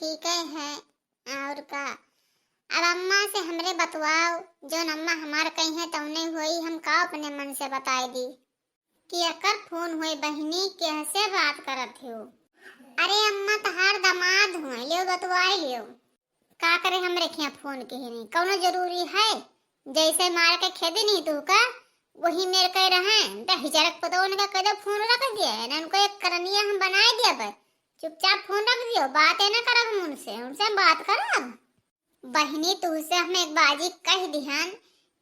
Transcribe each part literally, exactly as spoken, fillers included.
ठीक है, और का। अब अम्मा से हमरे बतवाओ, जौन अम्मा हमार कही है तौने होई, हम का अपने मन से बताए दी कि एकर फोन होई बहिनी, केहसे बात करत हो? अरे अम्मा, तहार दामाद हुए, लियो बतवाई लियो। का करे हमरे खिया फोन के ही नहीं, कौनो जरूरी है? जैसे मार के खेदी नहीं तू का, वही मेर कह रहे हैं, दहिजरक पतोह उनका कह दो फोन रख दिए, ना उनको एक करनिया हम बनाए दिया बे। चुपचाप फोन रख दियो, बात है ना करब हम उनसे, उनसे हम बात करब। बहिनी, तुहसे हम एक बाजी कह दिहन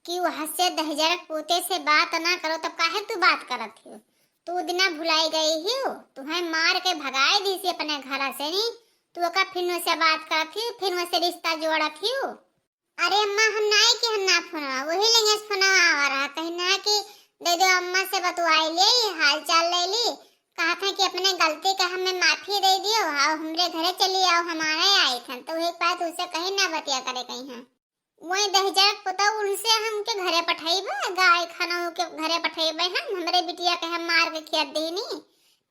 कि वह से दहिजरक पोते से बात ना करो, तब काहे तू बात करत हो? तू दिना भुलाई गई हो, तुहे मार के भगाए दी से अपने घर से नी, तू ओका फिर से बात करत हो, फिर से रिश्ता जोड़त हो। अरे अम्मा, हम नाई के हम ना फोनवा, वही लगे से फोनवा आवा रहा, कहीं ना कि दे दो अम्मा से बतवाई ले, हाल चाल ले ली, कहा था कि अपने गलती का हमें माफी दे दियो, आओ हमरे घरे चली आओ, हमारे आई थन, तो एक बात उसे कहीं ना बतिया करे कहीं हम। वही दहिजरक पुतौ उनसे हमके घरे पठाइबे, गाय खाना के घरे पठाइबे हम, हमरे बिटिया के हम मार के खिया देनी।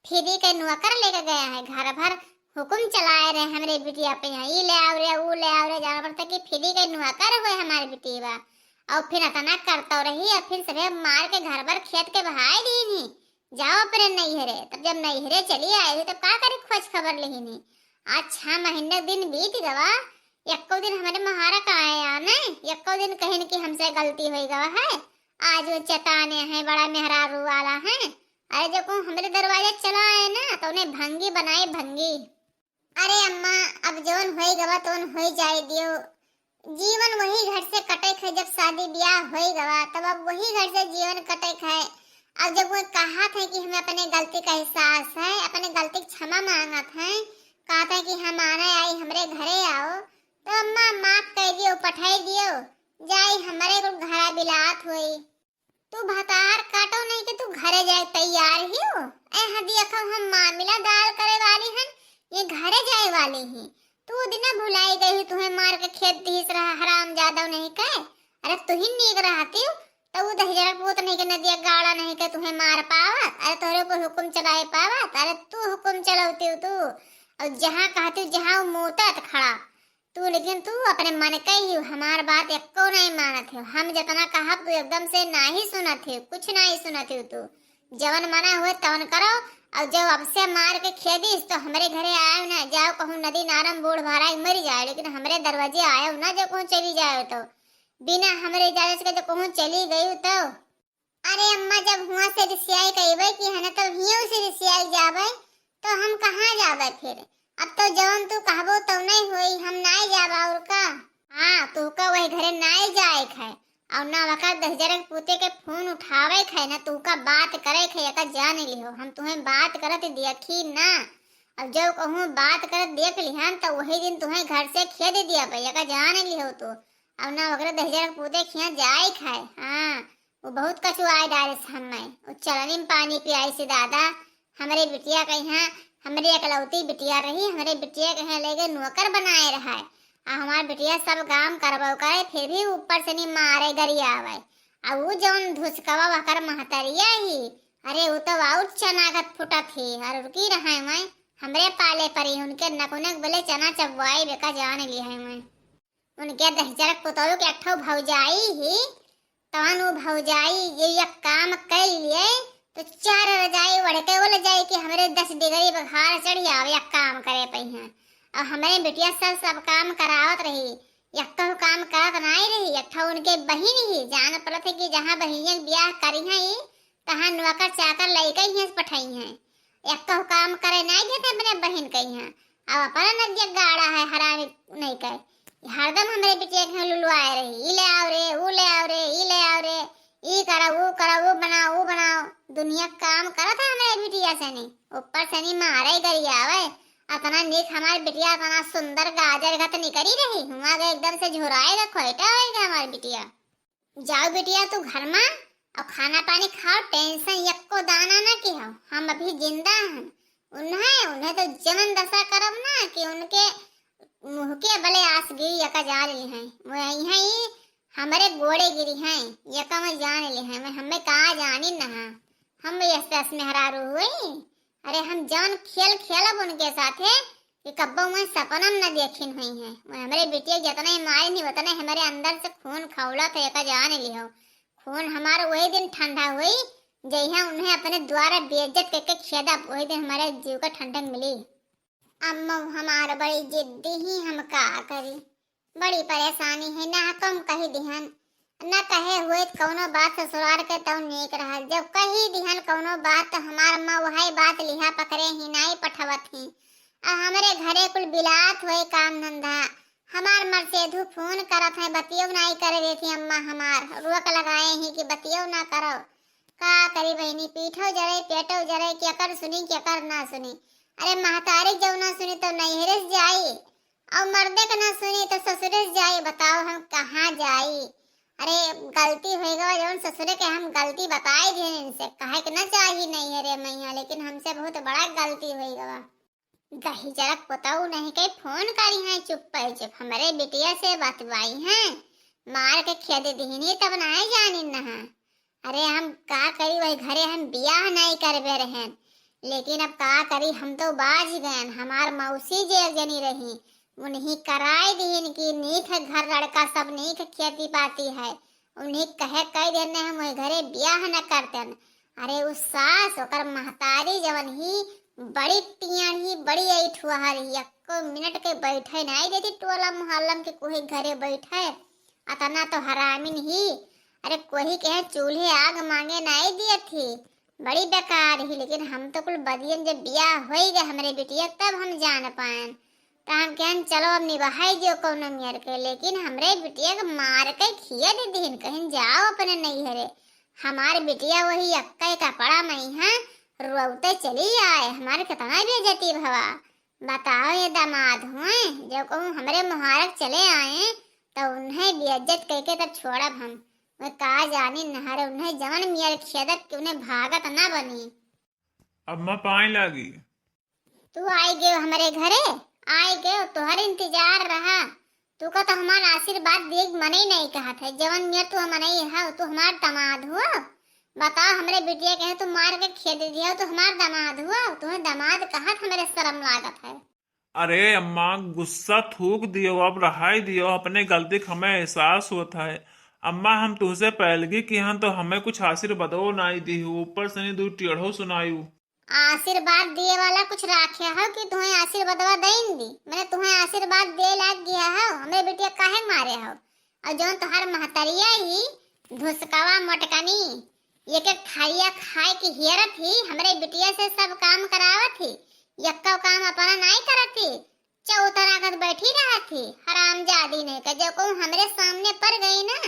फिरी के नौकर लेके गया है, घर भर हुकुम चलाए रहे हमरे बिटिया पे, यहाँ ई ले आओ रे, ऊ ले आओ रे, जाना पड़ता कि फिरी के नौकर हुए हमारे बिटिया। और फिर अतना करता रही, और फिर सभे मार के घर भर खेत के बहाए दीनी। जाओ अपने नैहरे। तब जब नैहरे चली आए हो, तब का करे खोज खबर लेहिनी? आज छह महीने दिन बीत गवा, एको दिन हमरे महारा का आया नहीं, एको दिन कहिन कि हमसे गलती हो गवा है। आज वो चेताने हैं, बड़ा मेहरारू वाला है। अरे जो को हमरे दरवाजे चला आए ना, तो उन्हें भंगी बनाए भंगी। अरे अम्मा, अब जौन होई गवा तौन होई जाए दियो। जीवन वही घर से कटे खे, जब शादी ब्याह होई गवा तब अब वही घर से जीवन कटे खे। अब जब वो कहा थे कि हमें अपने गलती का एहसास है, अपने गलती की क्षमा मांगत हैं, कहा थे कि हम आने आई, हमरे घरे आओ, तो अम्मा माफ कर दियो, पठाई दियो, जाई हमरे कुल घरा बिलात होई। तू भतार काटो नहीं कि तू घरे जाए तैयार ही हो। ए हदी अखा हम मामिला दाल करे वाली हन, ये घरे जाए वाली ही। तू दिना भुलाई गई हो, तुहे मार के खेद दिहिस रहा हराम जादव नहीं कहे। अरे तू ही नीक रहती हो, तो वो दहिजरा पूत नहीं के नदिया गाड़ा नहीं के तुहे मार पावत, अरे तोहरे ऊपर हुकुम चलाए पावत, अरे तू हुकुम चलौती हो तू। और जहाँ कहती हो, जहाँ वो मूतत खड़ा, तू लेकिन तू अपने मन के ही हो, हमार बात एको नहीं मानत हो। हम जितना कहब तू एकदम से नाही सुनत हो, कुछ नाही सुनत हो तू। जवन मना हुए तवन करो, और जब अब से मार के खेदिस तो हमरे घरे आयो ना, जाओ कहूँ नदी नारम बूढ़ भराई मर जाए, लेकिन हमरे दरवाजे आयो ना, जब कहूँ चली जाओ तो बिना हमरे इजाजत के जब कहूँ चली गई तो। अरे अम्मा, जब हुआ से रिसियाई कइबे कि है ना, तब हियों से रिसियाई जाबे, तो हम कहाँ जाबे फिर? अब तो जौन तू कहबो तो नहीं होई, हम नाई जाबा और का। हाँ, तू का वही घरे नाई जाए खाए, और ना वका दहिजरक पूते के फोन उठावे खाए, ना तू का बात करे खाए, एका जान लिहो, हम तुम्हें बात करत देखी ना। अब जब कहूँ बात करत देख लिहन, तो वही दिन तुम्हें घर से खेद दिया भाई, एका जान लिहो तू। और ना वकरे दहिजरक पूते खिया जाए खाए। हाँ, वो बहुत कचुआए डारिस हमें। वो चलनी में पानी पियाइस दादा। हमरे बिटिया के यहाँ, हमरे एकलौती बिटिया रही, हमरे बिटिया के यहाँ लेके नौकर बनाए रहा है। आ हमार बिटिया सब काम करबो करे, फिर भी ऊपर से नहीं मारे गरियावे। आ वो जौन धुसकवा वकर महतरिया ही, अरे वो तो और चनागत फुटत ही। और रुकी रहे मैं, हमरे पाले परी उनके नकुनक बोले चना चबवाई बेका जान ली है मैं। उनके दहिजरक पुतोहू के एक ठो भौजाई ही, तवन उ भौजाई ये एक काम कई लिए, तो चार रजाई ओढ़ के बोले जाए कि हमरे दस डिग्री बुखार चढ़ी आवे, एक काम करे पइहें। और हमरे बिटिया सब, सब काम करावत रही, एक काम करत नाई रही। एक ठो उनके बहिन ही, जान पड़त है कि जहाँ बहिनिया के बियाह करी हैं, तहाँ नौकर चाकर लइके ही पठाई हैं। एक काम करे नाई देते अपने बहिन के यहाँ। अब अपना नदिया गाड़ा है, हरामी नहीं कहे। हरदम हमरे बिटिया के लुलुआए रही, "ई ले आओ रे, ऊ ले आओ रे, ई ले आओ रे, ई करा, ऊ करा, ऊ बनाओ, ऊ बनाओ।" दुनिया काम करत है हमरे बिटिया से नहीं, ऊपर से नहीं मारे गरियावे। अतना नीक हमार बिटिया, अतना सुंदर गाजर गत निकरी रही, हुआ गए एकदम से झुराए गए, खोइटा होए गए हमार बिटिया। जाओ बिटिया तू घर मा और खाना पानी खाओ, tension यक्को दाना ना की हो, हम अभी जिंदा हैं। उन्हें, उन्हें तो जमन दशा करब ना कि उनके मुँह के बले आस गिरी यका जान ली हैं। वो यहीं ही हमरे गोड़े गिरी हैं, यका मैं जान ली हैं, मैं हमें कहाँ जानी ना। हम यस तस मेहरारू हुई। अरे हम जौन खेल खेलब उनके साथे, कि कब्बो उहे सपना में न देखिन हुई हैं। वो हमरे बिटिया के जतने मारिन ही, उतने हमरे अंदर से खून खौलत है, एका जान लिहो। खून हमार वही दिन ठंडा हुई, जइहा उन्हें अपने द्वारा बेइज्जत करके खेदब, वही दिन हमारे जीव का ठंडक मिली। अम्मा हमार बड़ी जिद्दी ही, हम का करी, बड़ी परेशानी है, ना कम कही दिहन, न कहे हुए त कौनो बात ससुराल के तौ नीक रहल। जब कही दिहन कौनो बात, त हमार अम्मा वही बात लिहा पकड़े ही, नाई पठवत ही। आ हमरे घरे कुल बिलात हुए काम धंधा। हमार मरसेधु फोन करत है, बतियो नाई करे देती अम्मा हमार, रोक लगाए ही कि बतियो ना करो। का करी बहिनी, पीठो जरे, पेटो जरे, केकर सुनी, केकर ना सुनी। अरे महतारी जब ना सुनी तो नैहरे से जाई, और मर्दे के ना सुनी तो ससुरे से जाई। बताओ हम कहाँ जाई? अरे गलती हो गवा, जौन ससुरे के हम गलती बताई दिहन इनसे, कहे के ना चाही नैहरे मैया, लेकिन हमसे बहुत बड़ा गलती हो गवा। दही जरक पोतऊ नहीं के फोन करी हैं, चुप पे चुप हमरे बिटिया से बतवाई हैं, मार के खेद दिहनी तब नाई जानी नहा। अरे हम का करी, वही घरे हम बियाह नहीं करबे रहन, लेकिन अब का करी, हम तो बाज गयन। हमार मौसी जे एक जनी रही, उन्हीं कराए दीन कि नीक है घर लड़का सब, नीक खेती पाती है, उन्हीं कहे कह देने हम वही घरे बियाह न करतन। अरे उस सास ओकर महतारी जवन ही बड़ी टियाड़ी, बड़ी ऐठ हुआ रही, एको मिनट के बैठे नहीं देती टोला मोहल्ला में कि कोई घरे बैठे। अतना तो हरामिन ही, अरे कोई के चूल्हे आग मांगे नहीं दिए थी, बड़ी बेकार ही। लेकिन हम तो कुल बदियन जब बियाह होई गए हमरे बिटिया तब हम जान पाएन। त हम कहन चलो अब निभाई दियो कौनो मेर के, लेकिन हमरे बिटिया के मार के खिया दे दीन, कहिन जाओ अपने नैहरे। हमार बिटिया वही अक्के कपड़ा में है, रोते चली आए, हमारे कितना बेइज्जती भवा। बताओ ये दामाद हुए, जब कहूँ हमरे मुहारक चले आए, तो उन्हें बेइज्जत करके तब छोड़ब हम। वे का जानी नहरे उन्हें जवन मियर खेदत कि उन्हें भागत ना बनी। अम्मा पाए लागी। तू आई गयो हमरे घरे, आई गयो, तोहर इंतजार रहा। तू का तो हमार आशीर्वाद दिए के मनई नहीं कहत है, जवन मियर तू मनई है, तू हमार दामाद हुआ। बताओ, हमरे बिटिया कहे तू मार के खेद दिया, तू हमार दामाद हुआ, तुम्हें दामाद कहत हमरे शर्म लागत है। अरे अम्मा, गुस्सा थूक दियो, अब रहाई दियो, अपने गलती के हमें एहसास होत है। अम्मा, हम तुहसे पहलगी की हन तो हमें कुछ आशीर्वादो नाई दी, ऊपर से नहीं दू टेढ़ो सुनायु। आशीर्वाद दिए वाला कुछ राखे हो कि तुम्हें आशीर्वादवा देन दी? मैंने तुम्हें आशीर्वाद दे लाग गया हो, हमरे बिटिया काहे मारे हो? और जौन तोहार महतरिया ही धुसकवा मोटकनी, एक एक थारिया खाए के हियरत ही, हमरे बिटिया से सब काम करावत ही, यक्का काम अपना नाई करत ही, चौतरा कर बैठी रहत ही। हरामजादी नहीं का, जो कहूँ हमरे सामने पड़ गई ना,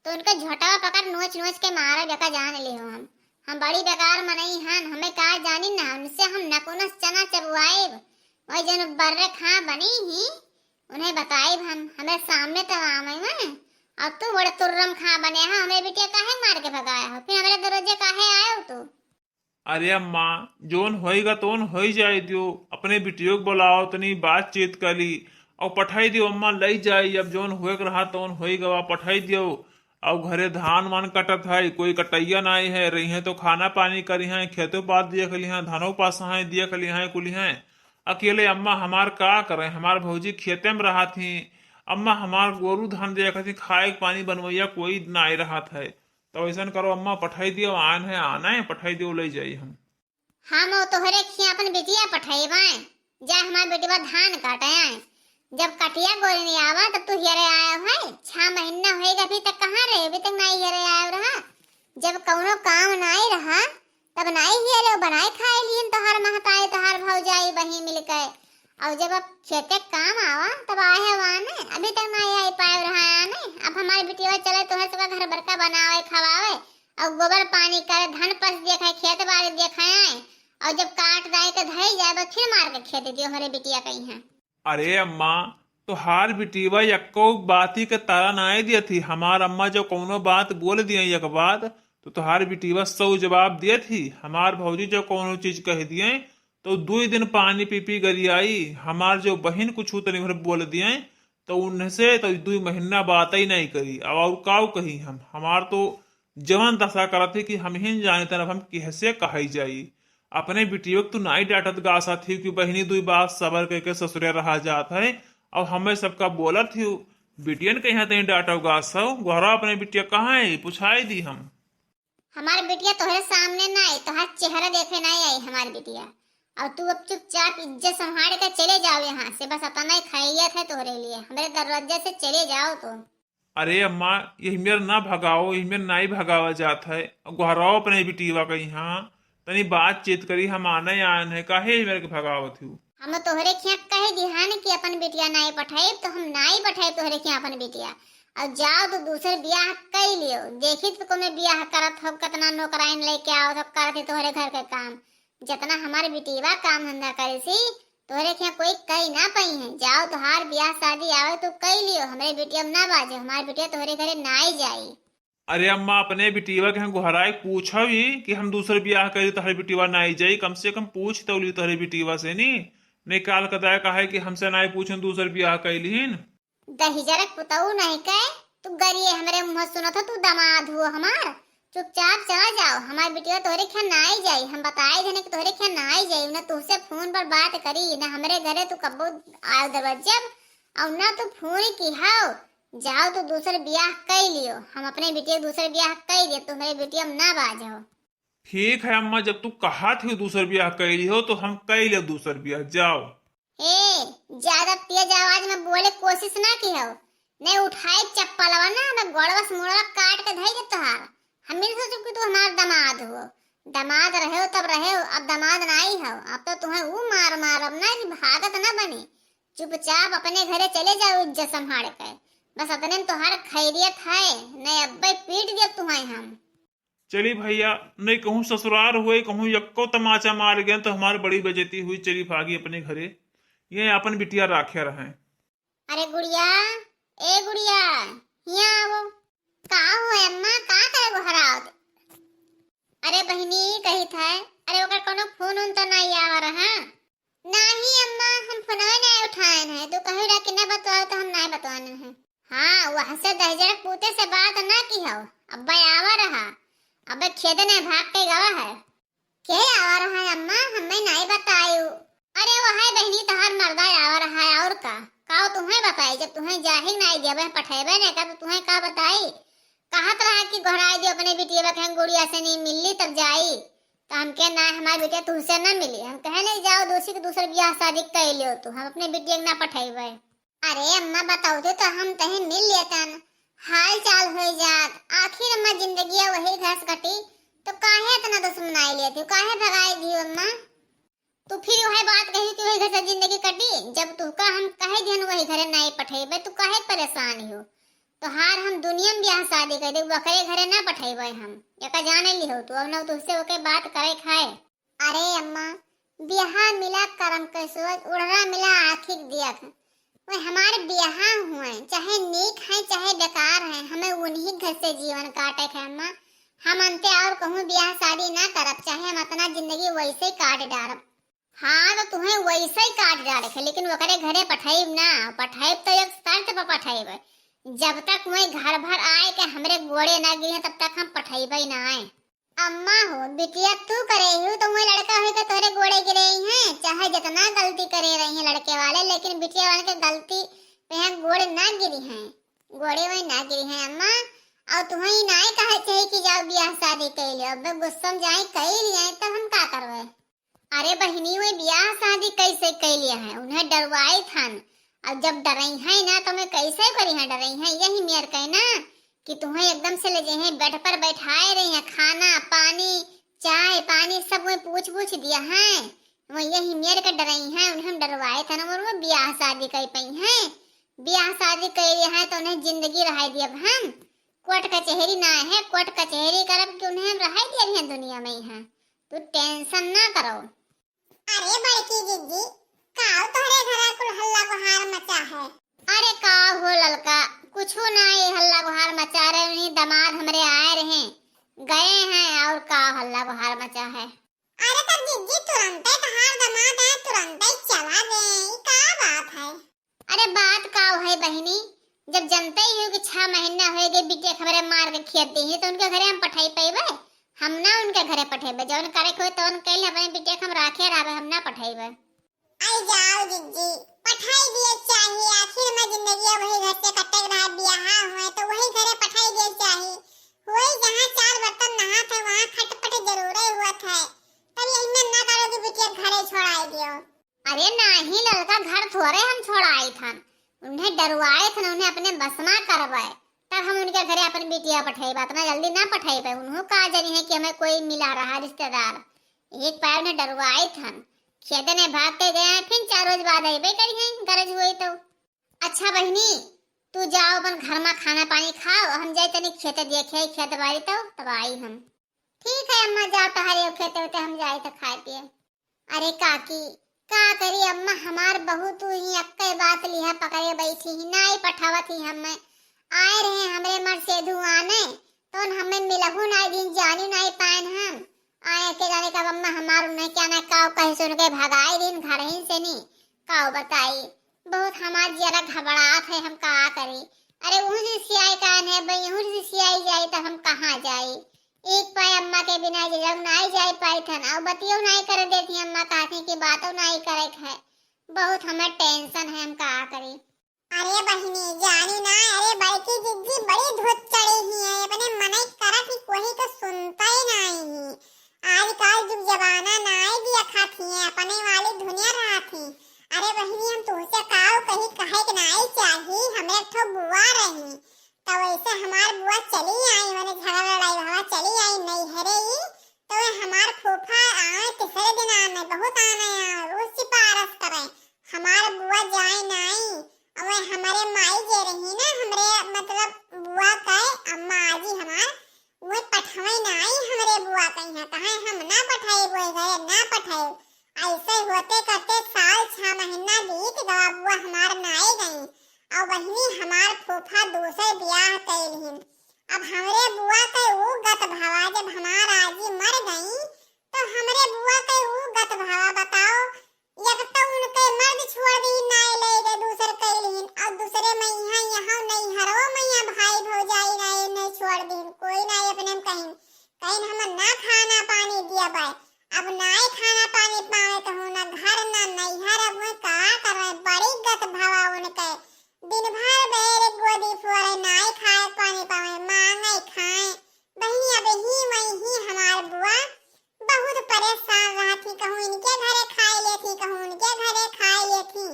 तो उनके झोटवा पकड़ नोच नोच के मारा, बेका जान ले हो हम। हम बड़ी बेकार मनई हन, हमें का जानी ना, उनसे हम नकुनस चना चबुआएब। वही जन बर्रे खा बनी ही, उन्हें बताइब हम, हमें सामने तो आवे में, अब तू बड़े तुर्रम खा बने हो, हमें बिटिया काहे मार के भगाया हो, फिर हमारे दरवाजे काहे आए हो तू? अरे अम्मा, जोन होइगा तोन होई जाए दियो, अपने बिटियो के बुलाओ, तनी बातचीत कर ली और पठाई दियो अम्मा, लई जाई, अब जोन होए के रहा तोन होई गवा, पठाई दियो। और घरे धान वान कटत है, कोई कटैया नाई है, रही है तो खाना पानी करी हैं, खेतों पात देख ली हैं, धानों पास हैं, देख ली हैं, कुली हैं। अकेले अम्मा हमार का करें, हमार भौजी खेते में रहत ही, अम्मा हमार गोरू धान देखत ही, खाए के पानी बनवैया कोई नाई रहत है। तो ऐसन करो अम्मा, पठाई दियो, आन है, आना है, पठाई दियो, ले जाई हम। हम वो तोहरे खिया अपन बिटिया पठाई बाए, जा हमार बेटवा धान काटे आए। जब कटिया गोरी नहीं आवा तब तू हियरे आया है, छह महीना होएगा अभी तक कहाँ रहे, अभी तक नाई हियरे आया रहा। जब कौनो काम नाई रहा तब नाई हियरे बनाए खाए लियन तोहार महताई तोहार भौजाई बही मिलके। और जब अब खेते काम आवा तब आए है वाने, अभी तक नाई आई पाए रहा आने। अब हमार बिटिया चले तोहर सबका घर बड़का बनावे खवावे और गोबर पानी करे, धान पस देखे, खेत बाड़ी देखे आए। और जब काट दाए के धई जाए बस फिर मार के खेद दियो हमारे बिटिया कहीं है। अरे अम्मा, तोहार बिटिया यक्को बाती के तारा नाई दिया थी। हमार अम्मा जो कौनो बात बोल दिया एक बात, तो तोहार बिटिया सौ जवाब दिया थी। हमार भौजी जो कौनो चीज कह दिए तो दुई दिन पानी पी पी गरियाई। हमार जो बहिन कुछ तनी भर बोल दिए तो उनसे तो दुई महीना बात ही नहीं करी। अब और काऊ कही हम, हमार तो जवन दशा करत है कि हम ही जाने तन अब हम किहसे कहाई जाई। अपने बिटियो के तू नाई डांटत गासत ही कि बहिनी दुई बात सबर करके ससुरे रहा जात है, और हमें सबका बोलत ही बिटियन के यहाँ तहीं डांटो गास हो। गोहरा अपने बिटिया कहाँ है, पुछाई दी हम। हमार बिटिया तोहरे सामने ना आई, तोहार चेहरा देखे ना आई हमार बिटिया। और तू अब चुपचाप इज्जत संभाल के चले जाओ यहाँ से, बस इतना ही खैरियत है तोहरे लिए, हमरे दरवाजे से चले जाओ तो। अरे अम्मा, यही मेर ना भगाओ, यही मेर नाई भगावा जात है। गोहराओ अपने बिटिया के यहाँ, तनी बातचीत करी, हम आने आयन है, काहे यही मेर के भगावत हूँ? हम तोहरे खिया कह दिहान कि अपन बिटिया नाई पठाइब, तो हम नाई पठाइब तोहरे खिया अपन बिटिया। और जाओ तो दूसर बियाह कई लियो, देखी तो कोनो बियाह करत हो, कितना नौकराइन लेके आओ, सब करत ही तोहरे घर के काम। जितना हमारे बिटिया काम धंधा करे सी, तोहरे खिया कोई कई ना पाई है। जाओ तोहार बियाह शादी आवे तो कई लियो, हमरे बिटिया में ना बाजे, हमार बिटिया तोहरे घरे नाई जाई। अरे अम्मा, अपने बिटिया के हम गोहराए पूछब ही कि हम दूसर बियाह करी, तोहरे बिटिया नाई जाई, कम से कम पूछ तो ली तोहरे बिटिया से नी। नहीं काल कदाय कहे कि हमसे नाई पूछन दूसर बियाह कई लिहिन। दहिजरक पुतऊ नहीं कहे, तू गरिए हमरे मुँह सुनत हो, तू दमाद हुआ हमार। चुपचाप चला जाओ, हमार बिटिया तोहरे खिया नाई जाई, हम बताए देने कि तोहरे खिया नाई जाई, न तुहसे फोन पर बात करी, न हमरे घरे तू कब्बो आयो दरवाजे अब, और न तू फोन की हाओ। जाओ तू दूसर बियाह कई लियो, हम अपने बिटिया दूसर बियाह कई दिए, तू हमरे बिटिया में ना बाजो। ठीक है अम्मा, जब तू कहा थी दूसर बियाह कई लियो तो हम कई ले दूसर बियाह, जाओ। ए, ज्यादा तेज आवाज में बोले कोशिश ना की हो, नहीं उठाई चप्पलवा ना, मैं गोड़वा से मुड़वा काट के धई दे तोहार। हम मिल सोचब कि तू हमार दामाद हो, दामाद रहे हो तब रहे हो, अब दामाद नाई हो, अब तो तुम्हें ऊ मार मारब ना कि भागत ना बनी। चुपचाप अपने घरे चले जाओ इज्जत संभाल के, बस अतने में तोहार खैरियत है, नहीं अब्बे पीट दिया तुम्हें हम। चली भैया, नहीं कहूँ ससुरार हुए, कहूँ यक्को तमाचा मार गए तो हमार बड़ी बेइज्जती हुई। चली भागी अपने घरे, ये अपन बिटिया राख्या रहे। अरे गुड़िया, ए गुड़िया, हियाँ आवो। का हो अम्मा, का करे गोहरावत? अरे बहिनी, कही था, अरे ओकर कोनो फोन उन तो नहीं आवा रहा? नाही अम्मा, हम फोनवे नहीं उठाएन है। तू कही रहा कि न बतवाओ तो हम नहीं बतवाएन है। हाँ, वह से दहिजरक पूते से बात ना की हो। अब्बे आवा रहा, अब्बे खेत ने भाग के गवा है। के आवा रहा है अम्मा, हमें नहीं बतायू। अरे वो है बहनी, तहार मर्दा आवा रहा है, और का? का वो तुम्हें बताई, जब तुम्हें जाहिर नहीं देवे, पठेबे नहीं कर तो तुम्हें का बताई? कहत रहा कि गोहराई दियो अपने बिटिया बहन गुड़िया से नहीं मिलली तब जाई। तो हम कहे, "ना, हमारी बिटिया तुमसे ना मिली।" हम कहे, "नहीं, जाओ, दूसरी के दूसर बियाह शादी कर लियो तू, हम अपने बिटिया के ना पठेबे।" अरे अम्मा, बताओ तो, तो हम तहीं मिल लेतन, हाल चाल हो जात। आखिर अम्मा, जिंदगिया वही घर से कटी, तो काहे इतना दुश्मनाई लेती हो, काहे भगाई दी हो अम्मा? तू फिर वही बात कही कि वही घर से जिंदगी कटी, जब तुहका हम कहे दिहन वही घरे नहीं पठेबे, तू काहे परेशान हो? तोहार हम दुनिया में बियाह शादी कर दे, वकरे घरे ना पठेबे हम। एका जाने लिहो तू, अब ना तुझसे ओके बात करे खाए। अरे अम्मा, बियाह मिला करम के सोच, उड़रा मिला आँखी के दियक। वह हमारे बियाह हुए, चाहे नीक है, चाहे बेकार है, हमें उन्हीं घर से जीवन काटे के अम्मा। हम अंते और कहूँ बियाह शादी ना करब, चाहे हम अपना जिंदगी वैसे ही काट डारब। हाँ, तो तुम्हें वैसे ही काट डारे थे, लेकिन ओकरे घरे पठाइब ना, पठाइब तो एक शर्त पर पठाइब। जब तक वही घर भर आए के हमरे गोड़े ना गिरे, तब तक हम पठाइबे ना आए। अम्मा हो, बिटिया तू करे ही हो, तो वही लड़का होई के तोरे गोड़े गिरे ही हैं, चाहे जितना गलती करे रही हैं लड़के वाले, लेकिन बिटिया वाले के गलती पे यहाँ गोड़े ना गिरी हैं, गोड़े वही ना गिरी हैं अम्मा। और तुम्हें ही ना कहे चाहिए कि जाओ बियाह शादी कर लियो, अब गुस्सा में जाए कर लिया, तब हम का करवे? अरे बहिनी, वे बियाह शादी कैसे कैलिया है? उन्हें डरवाई थन। अब जब डरई है ना, तो मैं कैसे करी है डरई है? यही मेर कहे ना कि तुम्हें एकदम से ले जाए हैं, बेड पर बैठाए रही हैं, खाना पानी, चाय पानी सब वही पूछ पूछ दिया है। वही यही मेर के डरई है, उन्हें हम डरवाए थन, और वो बियाह शादी कर पाई हैं। बियाह शादी कैलिया है तो उन्हें जिंदगी रहाई दिया हम। कोर्ट कचहरी ना है, कोर्ट कचहरी करब कि उन्हें हम रहाई दिया रही हैं दुनिया में ही हैं। तू टेंशन ना करो। अरे बड़की दीदी, का तोहरे घरा कुल हल्ला गुहार मचा है? अरे का हो ललका, कुछो ना, ये हल्ला गुहार मचा रहे, उन्हीं दामाद हमरे आए रहे, गए हैं, और का हल्ला गुहार मचा है? अरे तब दीदी, तुरंते तहार दामाद आए, तुरंते चला गए, ई का बात है? अरे बात का है बहिनी, जब जनते ही हो कि छह महीना हो गए बिटिया के हमरे मार के खेत दी है, तो उनके घरे हम पठाई पैबे? हम ना उनके घरे पठेबे, जौन करे के होई तौन कइले, अपने बिटिया के हम राखे रहबे, हम ना पठेबे। आई जाओ जिज्जी, पठाई दिए चाहिए, आखिर में जिंदगी वही घर से कटे के रहा, बियाह हुए तो वही घरे पठाई दिए चाहिए। होई जहाँ चार बर्तन नहात है, वहाँ खटपट जरूरे हुआ है। तब यही में ना करो कि बिटिया घरे छोड़ाई दियो। अरे नाही ललका, घर थोड़े हम छोड़ाई थन, उन्हें डरवाई थन, उन्हें अपने बस मा करबे, तब हम उनके घरे अपन बिटिया पठेबे, इतना जल्दी ना पठेबे। उन्हों का जनी है कि हमें कोई मिला रहा रिश्तेदार, एक पैर उन्हें डरवाई थन, खेते ने भाग के गए हैं, फिर चार रोज बाद अइबे करी हैं, गरज हुई तो। अच्छा बहिनी, तू जाओ अपन घर मा खाना पानी खाओ, हम जाई तनी खेते देखे आई खेत बाड़ी तो, तब आई हम। ठीक है अम्मा, जाओ तोहरे खेते होते हम जाई तो खाए पिए। अरे काकी, का करी अम्मा, हमार बहू तू ही अक्के बात लिहा पकड़े बैठी ही, नाई पठावत ही हमें। आए रहे हमरे मर सेधु आने, तौन हमें मिलहु नाई दिन, जानी नाई पाएन हम। आए के जाने कब अम्मा हमार उन्हें क्या ना काव कहे सुन के भगाई दिन घर ही से नी। काव बताई, बहुत हमार जियरा घबरात है, हम का करी। अरे उहू से सियाई कान है, बई उहू से सियाई जाई तब हम कहाँ जाई। एक पाए अम्मा के बिना जजऊ नाई जाई पाई थन, अउ बतियो नाई करे देती अम्मा, कहती कि बातो नाई करे के है। बहुत हमें tension है, हम का करी। अरे बहिनी, जानी ना, अरे बड़की जिज्जी बड़ी धुत चढ़ी ही है, अपने मनई करत ही कोई के सुनता ही नाई ही। आजकल जुग जमाना नाई दिया खाती है, अपने वाली दुनिया रहत ही। अरे बहिनी, हम तुहसे काव कही, कहे के नाई चाही, हमरे एक ठो बुआ रही, तो वैसे हमार बुआ चली आई, मैंने झगड़ा लड़ाई भवा चली आई नैहरे ही, तो वे हमार फूफा आए तीसरे दिन आने, बहुत आने आए, रोज सिफारिश करे, हमार बुआ जाए नाई, और वे हमारे माई जे रही ना, हमरे मतलब बुआ के अम्मा आजी हमार, वे पठवे नाई हमरे बुआ के यहाँ, कहे हम ना पठाई बुआ घरे, ना पठाई। ऐसे होते करते साल छह महीना बीत गवा, बुआ हमार नाई गई, और बहिनी हमार फूफा दूसर बियाह कैलहिन। अब हमरे बुआ के ऊ गत भवा, जब हमार आजी मर गई, तो हमरे बुआ के ऊ गत भवा बताओ, एक तो उनके मर्द छोड़ दी, नाई ले गए दूसर कैलहिन, और दूसरे में यहाँ, यहाँ नैहरो में यहाँ भाई भौजाई नाई, नाई छोड़ दी, कोई नाई अपने में कहीं, कहीं हम ना खाना पानी दिया बाय। अब नाई खाना पानी पावे कहूँ, ना घर ना नैहर, अब वे का करे, बड़ी गत भवा उनके। दिन भर बेर गोदी फोरे, नाई खाए पानी पावे, मांगे खाए। बहिनी अब ही वही हमार बुआ बहुत परेशान रहती, कहूँ इनके घरे खाए लेती, कहूँ उनके घरे खाए लेती।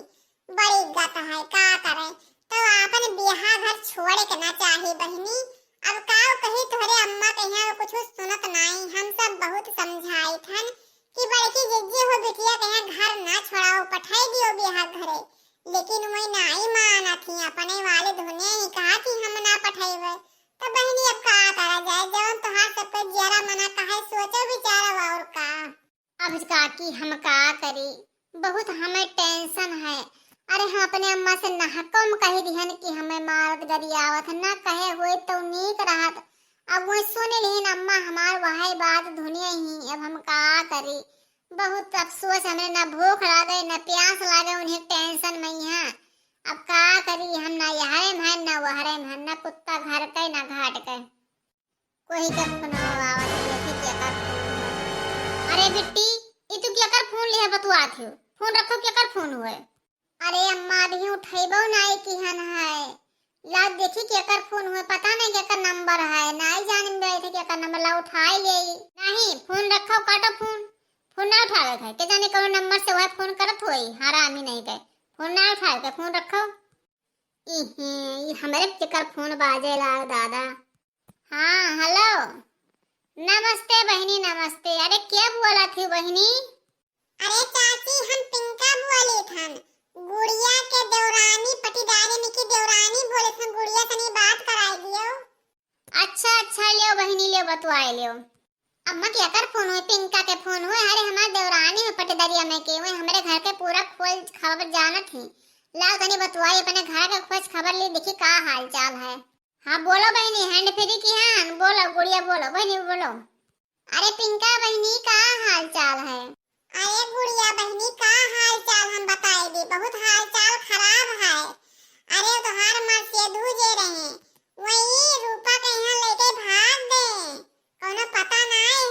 बड़ी गत है, का करे, तो आपन बियाह घर छोड़े के ना चाही बहिनी। अब काव कही, तोहरे अम्मा के यहाँ कुछ सुनत नाई, हम सब बहुत समझाई थन कि बड़की जिज्जी हो बिटिया के यहाँ घर ना छोड़ाओ, पठाई दियो बियाह घरे, लेकिन वही नाई मानत ही, अपने वाले धुने ही कहा कि हम ना पठेबे। तो बहिनी अब का करा जाए, जौन तोहार सबके जियरा मना कहे, सोचो विचारो और का। अब काकी हम का करी, बहुत हमें tension है। अरे हम अपने अम्मा से नहकम कह दिहन कि हमें मारत गरियावत, ना कहे होई तो नीक रहत। अब वो सुन लिहिन अम्मा हमार वही बात धुने ही, अब हम का करी। बहुत अफसोस, हमरे ना भूख लागे ना प्यास लागे उन्हें tension में यहाँ। अब का करी, हम ना यहरे में हैं ना वहरे में हैं, ना कुत्ता घर के ना घाट के। कोई के फोन आवत है, देखी केकर फोन है। अरे बिट्टी, ई तू केकर फोन लिहे बतुआत हो? फोन रखो, केकर फोन हुए? अरे अम्मा, अभी उठैबो नाई किहन है। ला देखी केकर फोन हुए, पता नहीं केकर नंबर है, नाई जाने में रहे थे केकर नंबर, ला उठाई ले। नहीं, फोन रखो, काटो फोन। फोन ना उठावे के है, के जाने कौन नंबर से वह फोन करत होई, हरामी नहीं के। फोन ना उठावे के, फोन रखो। इहे, ई हमरे केकर फोन बाजे लाग दादा। हाँ, हेलो। नमस्ते बहिनी, नमस्ते। अरे, के बोलत ही बहिनी? अरे चाची, हम पिंका बोली थन। गुड़िया के देवरानी, पटीदारिन की देवरानी बोली थन, गुड़िया सनी बात कराई दियो। अच्छा, अच्छा, लियो बहिनी, लियो, बतुआए लियो। अम्मा, केकर फोन हुए? पिंका के फोन हुए? अरे, हमार देवरानी हुए पटीदरिया में के हुए, हमरे घर के पूरा खोज खबर जानत ही। लाओ तनी बतुआई, अपने घर के खोज खबर ली, देखी का हाल चाल है। हाँ, बोलो बहिनी, hand free की हाँ, बोलो गुड़िया, बोलो बहिनी, बोलो। अरे पिंका बहिनी, का हाल चाल है? अरे गुड़िया बहिनी, का हाल चाल हम बताई दी, बहुत हाल चाल खराब है। अरे तोहार मर्द सेधू जे रहे, वही रूपा के यहाँ लेके भाग गए। कौनो पता नाई,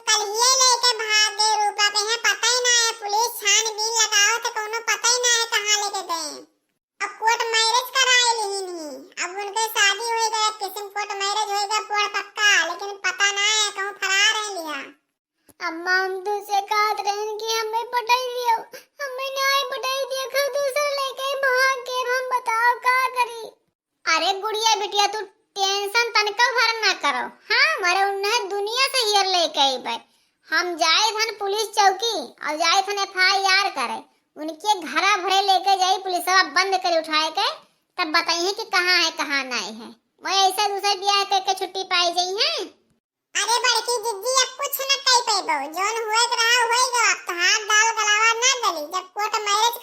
कल्हिए लेके भाग गए रूपा के। हैं, पता ही ना है, पुलिस छानबीन लगावत है, कौनो पता ही ना है कहाँ लेके गए। अब कोर्ट मैरिज कराए लिहिन ही, अब उनके शादी होई गए, किसिम कोर्ट मैरिज होई गए, पोड़ पक्का, लेकिन पता ना है, कहूँ फरार है लिहा। अम्मा, हम तुझसे कहत रहन कि हमें पटाई दियो, हमें नाहीं पटाई दियो, खा दूसर लेके भाग के, हम बताओ का करी। अरे गुड़िया बिटिया, तू टेंशन तनिको भर ना करो। हाँ, मरे उन्हें दुनिया से हियर लेके अइबे। हम जाए थन पुलिस चौकी और जाए थन एफ आई आर करे। उनके घरा भरे लेके जाई पुलिसवा, बंद करी उठाए के, तब बताइए कि कहाँ है, कहाँ नाहीं है। वो ऐसे दूसरे बियाह करके छुट्टी पाई जाई है। अरे बड़की जिज्जी, अब कुछ न कही पैबो, जौन हुए के रहा, हुए गो। अब तोहार दाल गलावा ना गली। जब कोर्ट मैरिज